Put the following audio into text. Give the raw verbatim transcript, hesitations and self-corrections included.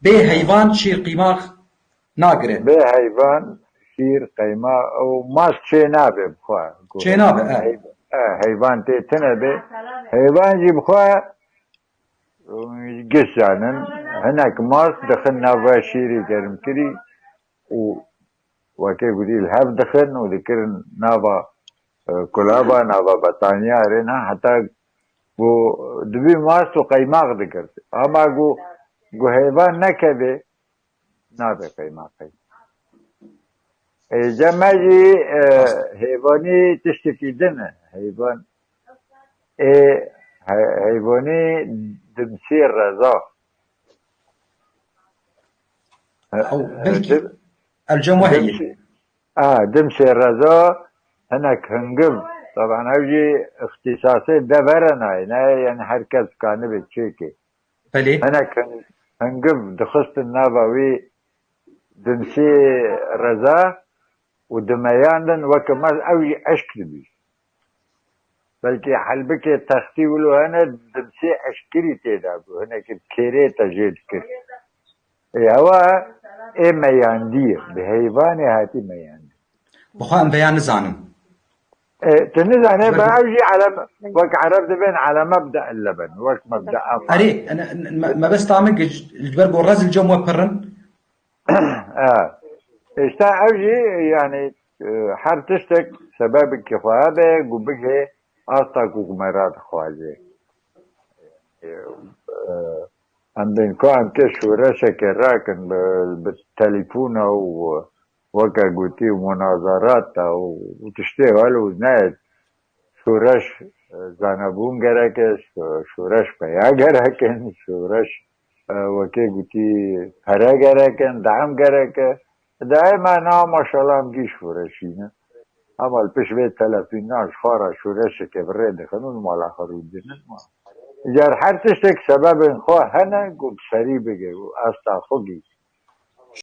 Bê heyvan şîr qîmax nagire. Bê heyvan şîr qeyma û mast çê nabe bi xwe. Çê nabe, e. Hey-, e, heyvan tê tine be. Heyvan jî bi xwe, e, giş zanin. Hinek mast dixin nava şîrê germkirî û wekê gudî li hev dixin û dikirin nava, e, kulaba, nava betaniya rê, na heta ku dibî mast û qeymax digirt. Ama ku, ku heyvan nekeve, nabe qeymaxê. Ê, cem me jî, e, heyvanî tiştekî din e. Heyvan, ê, he-, heyvanî dimsê reza. E, Ew e, belkî dim-, el cem we heye. Dimsê, a, dimsê reza hinek hingiv. Taban ew jî îxtîsasê devere nayê. Ne, yani her kes kanibe çêkê. Belê. Hinek hin-, hingiv dixistin nava wî dimsê reza û dimeyandin weke me ew jî eşk dibî. Belkî helbikê textî wilo hene dimsê eşkirî tê de bû. Hinekî kêrê te jê dikir. Ê, ewa ê meyandî ye. Bi heyvanê hatî meyandî. Bixwe em veya nizanin. E, tu nizane, Wek- be ew jî elem, wek Ereb dibên eleme bide elleben, wek mebda em. Erê, ne, ne, me, mebesta min ge-, ji ber ku rez li cem we pir in. E, işte ew jî, yani, e, her tiştek sebebekî xwe hebe, ku bigê asta ku me ra dixwaze. E, e, em bên ku em ke şoreşeke rakin bi, bi telefona û weke gotî munazarat da û, û tiştê welo ne şoreş, e, zanebûn gerek e, şo-, şoreş peya gerek in, şoreş, e, wekê gotî pere gerek in, deam gerek e. Daîma na maşallah em gî şoreşî ne. Ama li pişt vê telefîna ji xwe re şoreşeke bi rê dixin û li mala xwe rûdinin. Car her tiştek sebebên xwe hene ku bi serî bige û asta xwe gî.